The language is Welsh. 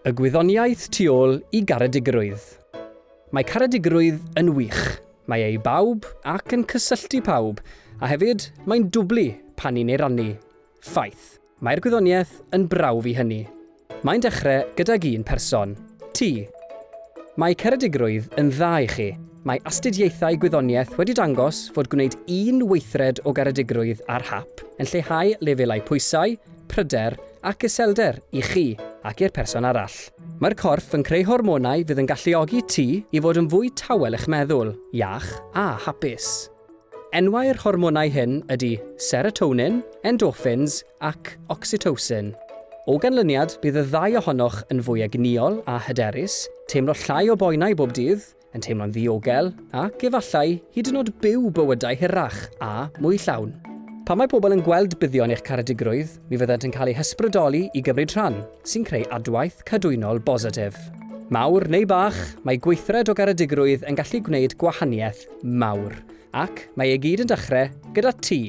Y gwyddoniaeth tu ôl i garedigrwydd. Mae caredigrwydd yn wych. Mae e i bawb ac yn cysylltu pawb, a hefyd mae'n dwblu pan ni'n ei rannu. Ffaith. Mae'r gwyddoniaeth yn brawf i hynny. Mae'n dechrau gydag un person. Ti. Mae caredigrwydd yn dda i chi. Mae astudiaethau gwyddoniaeth wedi dangos fod gwneud un weithred o garedigrwydd ar hap yn lleihau lefelau pwysau, pryder ac iselder i chi ac i'r person arall. Mae'r corff yn creu hormonau fydd yn galluogi ti i fod yn fwy tawel eich meddwl, iach a hapus. Enwau'r hormonau hyn ydy serotonin, endorphins ac oxytocin. O ganlyniad, bydd y ddau ohonoch yn fwy egnïol a hyderus, teimlo llai o boenau bob dydd, yn teimlo'n ddiogel ac efallai hyd yn oed byw bywydau hirach a mwy llawn. Pan mae pobl yn gweld buddion eich caredigrwydd, mi fyddant yn cael eu hysbrydoli i gymryd rhan, sy'n creu adwaith cadwynol bositif. Mawr neu bach, mae gweithred o garedigrwydd yn gallu gwneud gwahaniaeth mawr. Ac mae e gyd yn dechrau gyda ti.